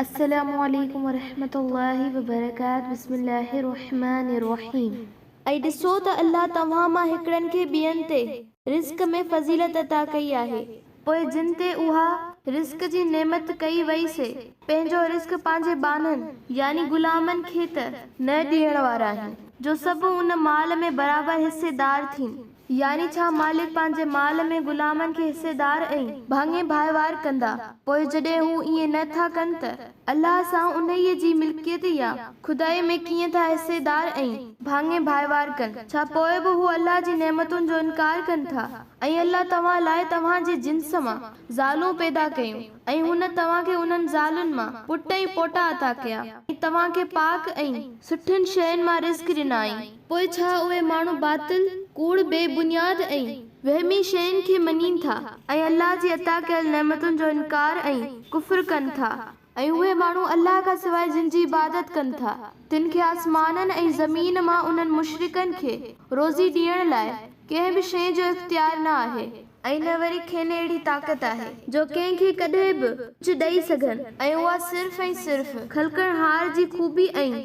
السلام عليڪم ورحمة الله وبرڪاته بسم الله الرحمٰن الرحيم. ۽ ڏسو ته الله توهان مان هڪڙن کي ٻين تي، رزق ۾، فضيلت عطا ڪئي آهي، پوء جن تي اها، رزق جي نعمت، ڪئي وئي سي، پنهنجو رزق پنهنجي ٻانهن، يعني غلامن، کي ته نه ڏيڻ وارا آهن، جو سڀ ان مال ۾ برابر حصيدار ٿين. يعني ڇا مالڪ پنهنجي مال ۾ غلامن کي حصيدار ۽ ڀاڱي ڀائيوار ڪندا، پوء جڏهن هو ائين نه ٿا ڪن ته الله سان انهيء جي ملڪيت يا خدائي ۾ ڪيئن ٿا حصيدار ۽ ڀاڱي ڀائيوار ڪن؟ ڇا پوء به هو الله جي نعمتن جو انڪار ڪن ٿا؟ ۽ الله توهان لاء توهان جي جنس مان زالون پيدا ڪيون ۽ هن توهان کي انهن زالن مان پٽ ۽ پوٽا عطا ڪيا ۽ توهان کي پاڪ ۽ سٺين شين مان رزق ڏنائين. پوء ڇا اهي ماڻهو باطل، ڪوڙ، بي بنياد ۽ وهمي شين کي مڃين ٿا ۽ الله جي عطا ڪيل نعمتن جو انڪار ۽ ڪفر ڪن ٿا ۽ اهي ماڻهو الله کان سواء جن جي عبادت ڪن ٿا تن کي آسمانن ۽ زمين مان انهن مشرڪن کي روزي ڏيڻ لاء ڪنهن به شيء جو اختيار نه آهي ۽ نه وري کين اهڙي طاقت آهي جو ڪنهن کي ڪڏهن به ڪجهه ڏئي سگهن ۽ اها صرف ۽ صرف خلقڻهار جي خوبي ۽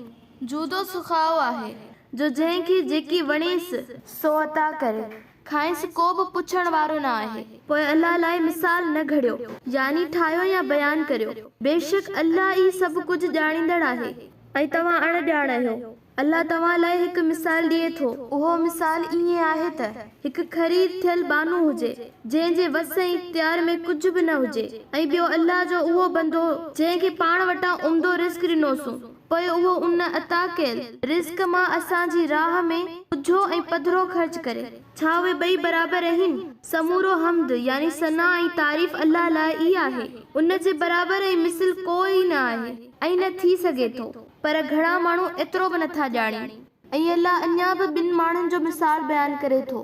جودو سخائو آهي، جو جنهن کي جيڪي وڻيس، سو عطا ڪري، کانئس ڪو به پڇڻ وارو نه آهي. پوء الله لاء مثال نه گهڙيو، يعني ٺاهيو يا بيان ڪريو، بيشڪ الله ئي سڀ ڪجهه ڄاڻيندڙ آهي ۽ توهان اڻ ڄاڻ آهيو. الله توهان لاء هڪ مثال ڏئي ٿو. اهو مثال ائين آهي ته، هڪ خريد ٿيل ٻانهو هجي، جنهن جي وس ۽ اختيار ۾ ڪجهه به نه هجي ۽ ٻيو الله جو اهو بندو جنهن کي پاڻ وٽان عمدو رزق ڏنوسون، پوء اهو ان عطا ڪيل رزق مان اسان جي راهه ۾ اجهو ۽ پڌرو خرچ ڪري. ڇا اهي ٻئي برابر اهن؟ سمورو حمد يعني ثنا ۽ تعريف الله لاء ئي آهي. ان جي برابر ۽ مثل ڪو ئي نه آهي ۽ نه ٿي سگهي ٿو. پر گهڻا ماڻهو ايترو به نٿا ڄاڻين. ۽ الله اڃا به ٻن ماڻهن جو مثال بيان ڪري ٿو.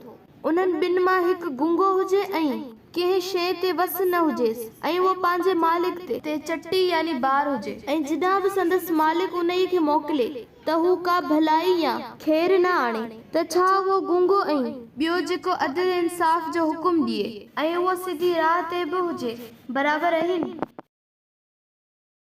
انهن ٻن مان هڪ گونگو هجي ۽. ڪنهن شيء تي وس نه هجيس ۽ اهو پنهنجي مالڪ تي. تي چٽي يعني بار هجي ۽ جڏهن به سندس مالڪ انهيء کي موڪلي ته هو ڪا ڀلائي يا. خير نه آڻي ته ڇا اهو گونگو ۽. ٻيو جيڪو عدل انصاف جو حڪم ڏئي. ۽ اهو سڌي راهه تي به هجي، برابر اهن؟